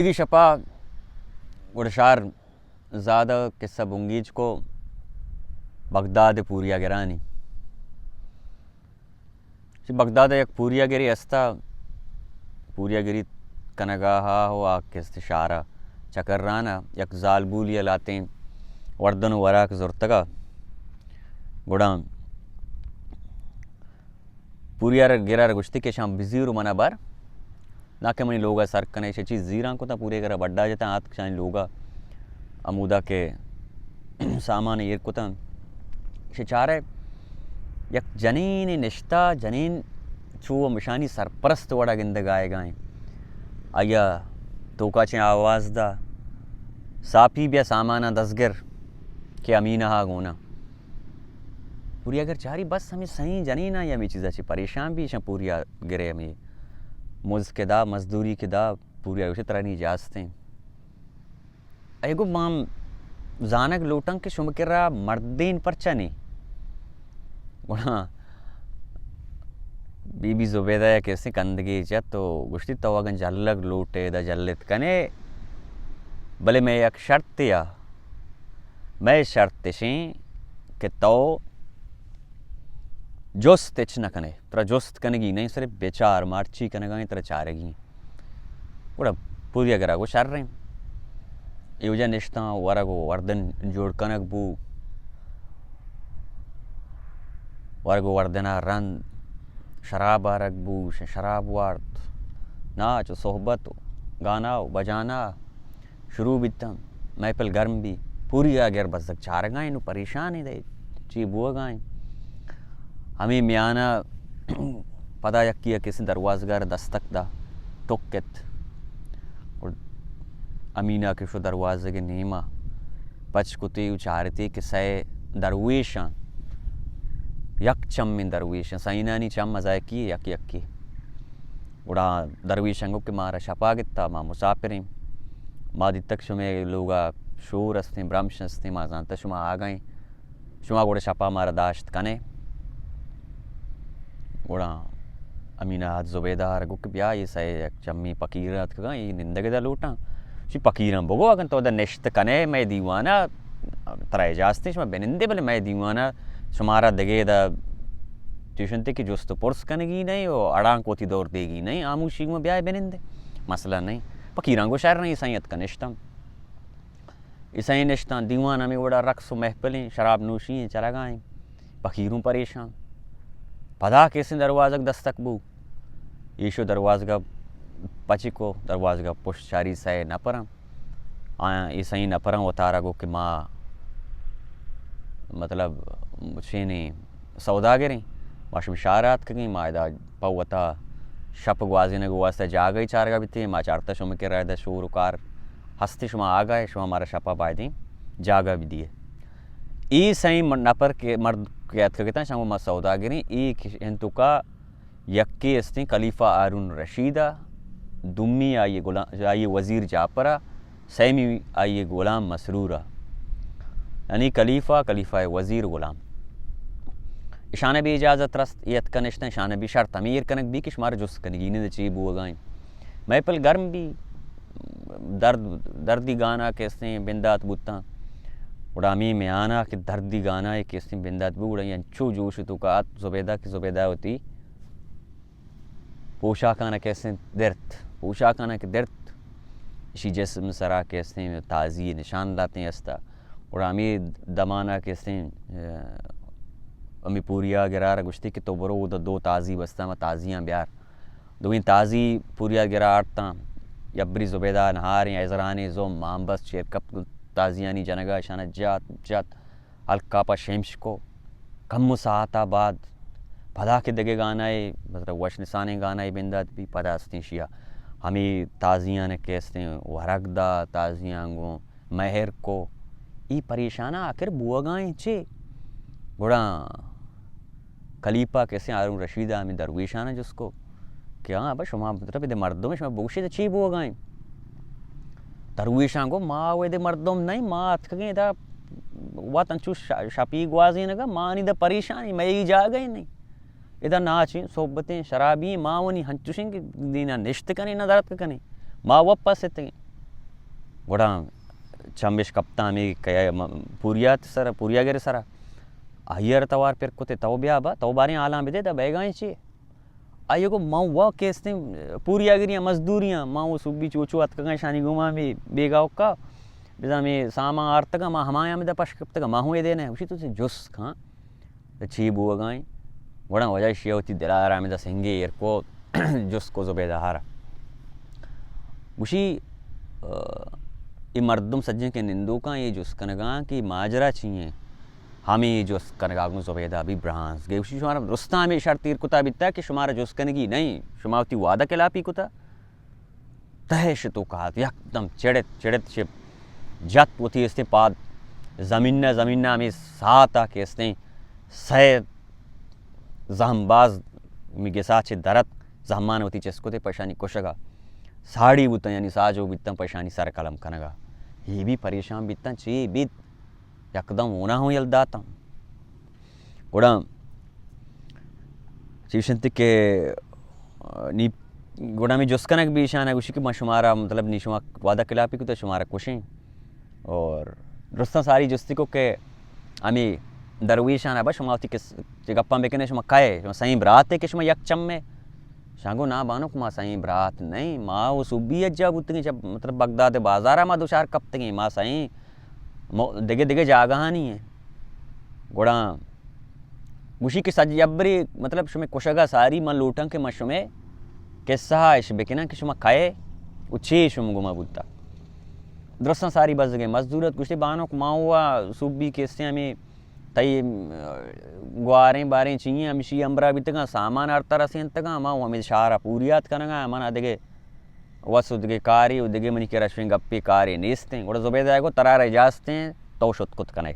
دیگی شپا گڑا شار زادہ قصہ بنگیج کو بغداد پوریا گرانی۔ چہ بغداد یک پوریا گری استا، پوریا گری کنگا ہا ہو آ کست شارا چکرانا یک زالبولی لاتیں وردن و وراک زرتگا۔ گڑا پوریا گرا گوشتی کہ شام بزیر و منا بر، نا کہ منی لوگا سر کنے۔ شہ چیز زیران کتاں، پوریا گرا بڈا جتاں، آتک شانی لوگا، ہمودا کہ سامان ایر کتاں۔ شہ چارے یک جنین نشتا، جنین چو مشانی سرپرست وڑا گندگ آئیگائیں۔ آیا توکا چیں آواز دا، ساپی بیا سامانا دزگر کہ امینہ ہا گونا۔ پوریا گر چاری بس ہمیں سہیں جنین آئی ہمیں چیزا چی پریشان بی، شاں پوریا گرے ہمیں مز کے دا، مزدوری کے دا، پوریا گوشے ترانی جاستیں۔ اے گو مام زانگ لوٹاں کہ شما کرا مردین پرچا نے؟ گڑا بی بی زبیدہ یک ایسے کندگی جت تو گوشتی تو اگن جلگ لوٹے دا جلت کنے، بلے میں یک شرط یا، میں شرط شیں کہ تو جست اچ نہ کنے، ترا جست کنگی نہیں، صرف بچار مارچی کنگا ہیں، ترا چارگی ہیں۔ گڑا پوریا گرا گو شر رہیں۔ اے وجہ نشتاں، ورگ و وردن جوڑ کنگ بو۔ ورگ و وردنا رند، شراب آرگ بو، ش-، شراب وارت۔ ناچ و صحبت و گانا و بجانا شروع بیتاں۔ محفل گرم بی۔ پوریا گر بزگ چارگائیں و پریشان دے چی بوگائیں۔ ہمیں میانہ پدا یکی ء کسیں دروازگار دستک دا، ٹک ات۔ گڑ امینہ کہ شو دروازگ نیما پچ کتی و چارتی کہ سئے درویشاں، یک چمیں درویشاں، سئینانی چم مزائکی یک یکی۔ گڑا درویشاں گو کہ مارا شپا گتا، ما مسافریں۔ ما دیتک شمے لوگا شور استیں، برمش استیں، ما زانتا شما آگائیں۔ شما گڑا شپا مارا داشت کنے۔ گڑا امینہ ات زبیدہ ء را گو کہ بیا، اے سئے یک چمی پکیر اتکگاں، اے نندگ ادا لوٹاں۔ شی پکیراں بگو، اگن تو ادا نشت کنے مئے دیوانا، ترا اجازت ایں شما بنندے، بلے مئے دیوانا شمارا دگہ ادا چوشنتے کہ جست و پرس کنگی نہیں و اڑانک وتی دور دیگی نہیں، آموشی گوں بیائے بنندے، مسئلہ نہیں۔ پکیراں گو شر نہیں، سائیں اتکا نشتاں۔ عیسائیں نشتاں دیوان ہمے وڑا رقص و محفلیں، شراب نوشی ایں، چرگائیں، پکیروں پریشان۔ پدا کیسیں دروازگ دستک بو، ایشو دروازگا پچکو، دروازگا پشت چاری سئے نپراں۔ آیاں عیسائیں نپراں وتارا گو کہ ما مطلب چینیں سوداگریں، ما شمی شہر آتکگیں، ما ادا پہ وتا شپ گوازینگ واسطہ جاگہے چارگا بیتیں، ما چارتا شمے کرا ادا شور و کار ہستی، شما آگاہ ئے، شما مارا شپا بایدیں جاگہ بدیے۔ اے سئیں من-، نپر کہ مرد کہ اتکگتاں، شما ما سوداگریں، اے کہ انتوکا یکے استیں خلیفہ ہارون رشید ء، دومی آئی غلام، آئی وزیر جعفر ء، سیمی آئی غلام مسرور ء۔ یعنی خلیفہ، خلیفہ وزیر غلام۔ اشانہ بھی اجازت رست، اے اتکا نشتن، اشانہ بھی شرط ہمیں ایر کنگ بھی کہ شمار جست کنگی نے چی بوگائیں۔ محفل گرم بھی، درد، دردی گانا کہ استیں بندات بوتاں۔ گڑا ہمیں میانا کہ دردی گانا کہ استیں بندات بو، گڑا انچو جوش تو کا ات زبیدہ کہ زبیدہ ہوتی پوشاکانا کیسیں درت، پوشاکانا کہ درت، اشی جسم سرا کیسیں تازی نشان داتیں استا۔ گڑا ہمیں دمانا کیسیں، اه، ہمیں پوریا گرار گوشتی کہ تو برو دا دو تازی بستا، ما تازیاں بیار۔ دوئیں تازی پوریا گرا آرتاں، یبری زبیدہ نہاریں، ایزرانی زوم مامبس چیر کپت تازیانی جنگا، اشانا جات، جات۔ الکاپا شمش کو۔ کمو ساعتا بعد پدا کہ دگہ گانائے، مطلب وش نسانیں گانائے بندات بی، پدا استیں شیا ہمیں تازیان کہ استیں ورگ دا، تازیان گوں مہر کو۔ ای پریشانا آخر بوگائیں چے؟ گڑا کلیپا کسیں ہارون رشید ہمیں درویشانا جس کو کہ ہاں، ابا شما مطلب ادے مردم شما بگوشید چی بوگائیں؟ درویشاں گو ما و ادے مردم نہیں، ما اتکگیں ادا وت انچو ش-، شپی گوازینگا، ما نی دا پریشانی، مئے ای جاگہ نہیں۔ ادا ناچیں، صحبتیں، شرابی، ما ونی ہنچوشیں کہ دینا نشت کنیں، نہ درت کنیں۔ ما وپس اتگیں۔ گڑا چمش کپتاں ہمے کہ م-، پوریات سر، پوریاگر سرا۔ آئی ءَ را توار پر کتے، تو بیا با، تو باریں حالاں بدے، دا بیگائیں چی؟ آئی ءَ گو، من وا کہ استیں پوریاگریاں، مزدوریاں، ما وہ سوبی چوچو اتکگاں، شانی گوما ہمے بیگا اوکا، بزاں ہمے سامان آرتگاں، ما ہمایاں ہمدا پش کپتگاں، ما ہوں اے دینے۔ گوشی تو سے جس کھاں۔ چی بوگائیں؟ گڑا وجہ ایشی ءَ وتی دل ءَ را ہمدا سنگے ایر کو، جست کو زبیدہ ءَ را۔ گوشی، آ، اے مردم سجیں کہ نندوکاں اے جست کنگاں کہ ماجرا چی ایں؟ ہمے جست کنگا گوں زبیدہ بی برانز گئے۔ گوشی شمارا درستاں ہمے شرط ایر کتا بیتا کہ شمارا جست کنگی نہیں، شما وتی وعدہ خلافی کتا۔ تہش تو کہت، یکدم چڑت، چڑت شپ جت وتی استیں پاد زمین ءَ، زمین ءَ ہمے ساعت ءَ کہ استیں سید زہم باز ہمے گسا چہ درت، زہمان وتی چست کتے پہ اشانی کشگا ساڑی بوتاں، یعنی ساجو بیتاں پہ اشانی سر قلم کنگا۔ اے بی پریشان بیتاں، چی بیت؟ یکدم اونا ہوں یل داتاں۔ گڑا چیش انت کہ، آ، نی گڑا ہمے جست کنگ بی ایشانا گوشی کہ ما شمارا، مطلب، نی شما وعدہ خلافی کتا، شمارا کشیں۔ اور درستاں ساری جستی کو کہ ہمے درویشانا با شما وتی کس-، چہ گپاں بکنے، شما کئے؟ شما سئیں براتے کہ شما یک چمے؟ شاں گو نا بانک، ما سئیں برات نہیں، ما وہ سوبی اجا بوتگیں چہ، مطلب، بغداد بازارا ما دچار کپتگیں، ما سئیں م-، دگہ دگہ جاگہانی ہیں۔ گڑا گوشی کہ سج یبری، مطلب، شمے کشگا ساری من لوٹاں کہ من شمے قصہ اش بکناں کہ شما کئے و چے شما گما بوتا۔ درستاں ساری بزگیں مزدورت گوشتی بانک ما ہوا سوبی کہ استیں ہمے تئی، م، گواریں باریں چیئیں ہمشی ہمبرا بیتگاں، سامان ہر طرح سینتگاں، ما ہمے شہرا پوریات کنگاں، منا دگہ وس و دگہ کارے و دگہ منی کرا شویں گپے کارے نیستیں۔ گڑا زبیدہ گو ترا را اجازتیں، تو شت کت کنے،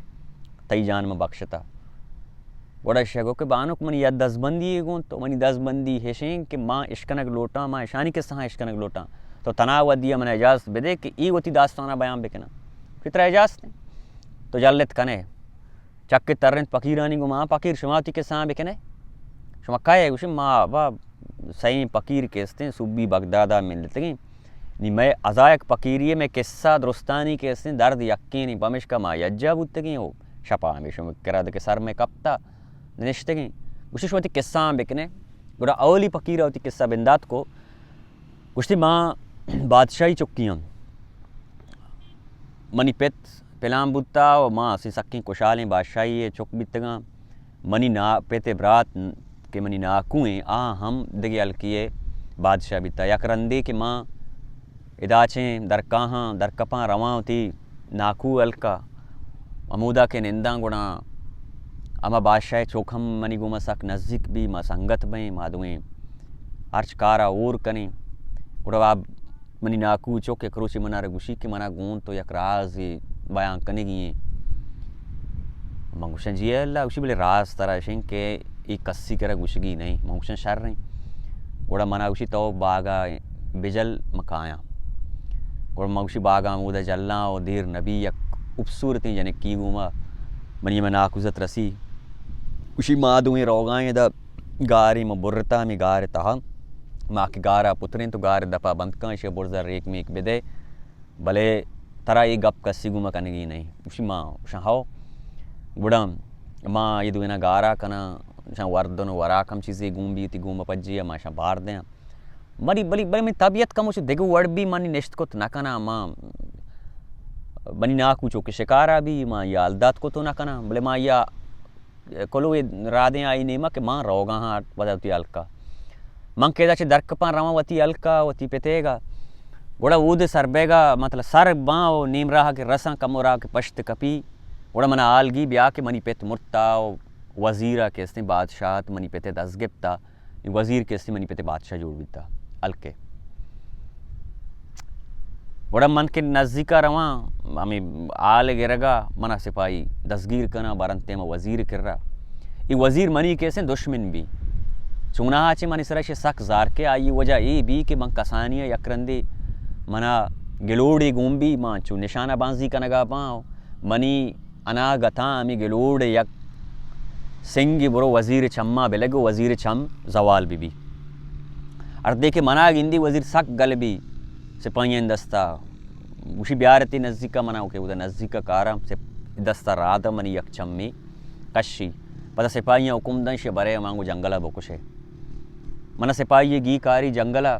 تئی جان من بخشتا۔ گڑا شہ گو کہ بانک منی یک دزبندی گون، تو منی دزبندی ہشیں کہ ما اشکنگ لوٹاں، ما اشانی قصہاں اشکنگ لوٹاں، تو تنا ودیا من اجازت بدے کہ ای وتی داستانا بیان بکناں۔ کہ ترا اجازتیں، تو جلت کنے۔ چکے ترنت پکیرانی گوما، پکیر شما وتی قصہاں بکنے؟ شما کئے؟ گوشی ما با سئیں پکیر کہ استیں سوبی بغدادا ملتگیں۔ نی مئے ازا یک پکیری مئے قصہ درستانی کہ استیں درد یکینی، پمشکا ما یجا بوتگیں و شپا ہمے شما کرا دکہ سر مئے کپتا نشتگیں۔ گوشی شما وتی قصہاں بکنے؟ گڑا اولی پکیر وتی قصہ بندات کو۔ گوشتی ما بادشاہی چکی ہم منی پت پلان بوتا و ما اسی سکیں کشالیں بادشاہی چک بیتگاں۔ منی نا-، پت برات کہ منی ناکوئیں آ ہم دگہ ہلکے بادشاہ بیتا۔ یک رندے کہ ما اداچیں درکاہاں درکپاں رواں وتی ناکو ہلکا ہمودا کہ ننداں گڑا ہما بادشاہ چک ہم منی گوما سک نزیک بی، ما سنگت بئیں، ما دوئیں ہرچ کارا ہور کنیں۔ گڑا منی ناکو چک یک روچے منارا گوشی کہ منا گون تو یک رازے بیان کنگی ایں۔ من گوشاں جی اللہ، گوشی بلے راز ترا اشیں کہ اے کسی کرا گوشگی نہیں۔ من گوشاں شر ایں۔ گڑا منا گوشی تو باگا بجل من کایاں۔ گڑا من گوشی باگا ہمودا جلاں و دیر نبی یک خوبصورتیں جنکی گوما منی ہمے ناکوزت رسی۔ گوشی ما دوئیں روگائیں دا گارے، من برتا ہمے گار تہا، ما کہ گارا پتریں تو گار دپا بند کن، اشیا برزا ریک میک بدے، بلے ترا اے گپ کسی گوما کنگی نہیں۔ گوشی ما، گوشاں ہو۔ گڑا ما اے دوئینا گارا کناں، اشاں وردن و وراک ہم چیزے گون بی، وتی گوما پجیا ما اشاں بار دیاں۔ منی بلی، بلی منی طبیعت کمو چو دگہ وڑ بی، منی نشت کت نہ کناں، ما منی ناکو چو کہ شکارا بی، ما یا الدات کتو نہ کناں، بلے ما یا کلوے رادیں آئی نیما کہ ما روگا ہاں پدا وتی ہلکا۔ من کہ ادا چہ درکپاں رواں وتی ہلکا، وتی پتیگا، گڑا اود سر بیگا، مطلب سر باں و نیم راہ کہ رساں، کمو راہ کہ پشت کپی، گڑا منا حال گی بیا کہ منی پت مرتا و وزیرا کہ استیں بادشاہت منی پتے دست گپتا۔ وزیر کہ استی منی پتے بادشاہ جوڑ بیتا، ہلکے۔ گڑا من کہ نزیکا رواں، ہمے حال گرگا منا سپاہی دزگیر کناں، برنتے ہما وزیر کرا۔ اے وزیر منی کہ اسیں دشمن بی۔ چوناہا چہ منی سرا اشی سک زار کہ آئی وجہ اے بی کہ من کسانی یک رندے منا گلوڑے گون بی، من چو نشانہ بانزی کنگا باں۔ منی اناگتاں ہمے گلوڑ یک سنگے برو وزیر چماں بلگ و وزیر چم زوال بہ بی۔ ہردے کہ منا گندی وزیر سک گل بی، سپاہیانی دستا گوشی، بیار تی نزیکا، منا کہ اودا نزیکا کارا، سے دستا رادا منی یک چمی کشی۔ پدا سپاہیاں حکم دن، شے برے ہمانگو جنگلا بکشے۔ منا سپاہی گی کاری جنگلا،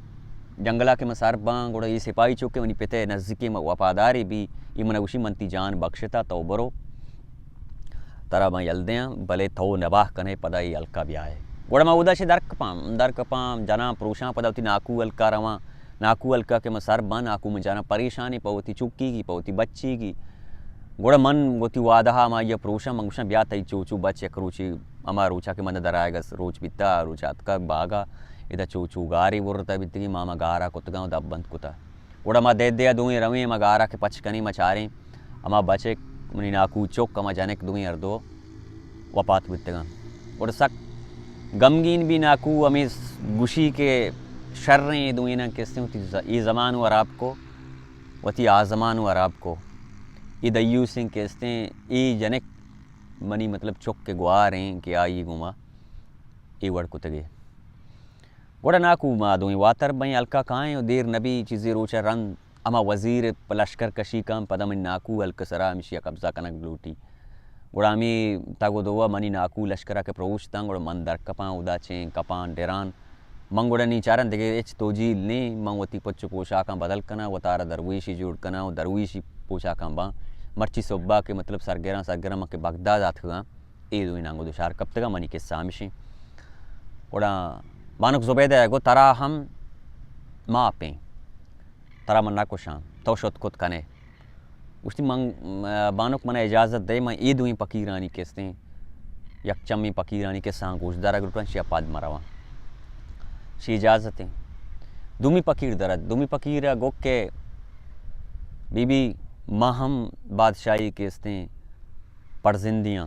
جنگلا کہ من سر باں، گڑا اے سپاہی چوکہ منی پتے نزیکیں وفادارے بی، اے منا گوشی، من تی جان بخشتا، تو برو، ترا من یل دیاں، بلے تو نباہ کنے، پدا اے ہلکا بیائے۔ گڑا من اودا چہ در کپاں، در کپاں، جناں پروشاں، پدا وتی ناکو ہلکا رواں۔ ناکو ہلکا کہ من سر باں، ناکو من جناں پریشانی پہ وتی چکی گی، پہ وتی بچی گی۔ گڑا من وتی وعدہ ہمائی پروشاں، من گوشاں، بیا تئی چوچو بچ یک روچی، ہما روچا کہ من درآیگ ء روچ بیتا، آ روچ اتکگ باگا، ادا چوچو گارے برتا بیتگی، ما ہما گارا کتگاں و دپ بند کتا۔ گڑا ما دے دے ء دوئیں رویں، ہما گارا کہ پچ کنیں، ما چاریں، ہما بچک، منی ناکو چک، ہما جنک، دوئیں ہر دو وپات بیتگاں۔ گڑا سک غمگین بی ناکو، ہمے گوشی کہ شریں اے دوئیناں کستیں وتی ز-، اے زمان و ہراب کو، وتی آ زمان و ہراب کو۔ اے دیوسیں کستیں، اے جنک منی مطلب چک کہ گواریں کہ آئی گوما اے وڑ کتگے۔ گڑا ناکو ما دوئیں واتر بئیں، ہلکا کائیں و دیر نبی، چیزے روچ ء رند ہما وزیر پہ لشکر کشی کن، پدا من ناکو ہلک سرا ہمشی ء قبضہ کنگ لوٹی۔ گڑا ہمے تگ و دو ء منی ناکو لشکر ء کہ پروشتاں، گڑا من در کپاں، اودا چین کپاں، ڈران۔ من گڑا نی چاراں دگہ ہچ توجیل نیں، من وتی پچ و پوشاکاں بدل کناں، وتارا درویشی جوڑ کناں و درویشی پوشاکاں باں۔ مرچی صبح کہ مطلب سرگراں، سرگراں من کہ بغداد آتکگاں، اے دوئیناں گوں دچار کپتگاں، منی قصہ ہمشیں۔ گڑا بانک زبیدہ ء گو، ترا ہم ماپیں، ترا من نہ کشاں، تو شت کت کنے۔ گوشتی، من، بانک منا اجازت دے، من اے دوئیں پکیرانی کستیں، یک چمیں پکیرانی قصہاں گوش دارگ لوٹاں، شیا پد مرواں۔ شی اجازت ہیں۔ دومی پکیر درت، دومی پکیر ء گو کہ بی بی، ما ہم بادشاہی کستیں پرزندیاں،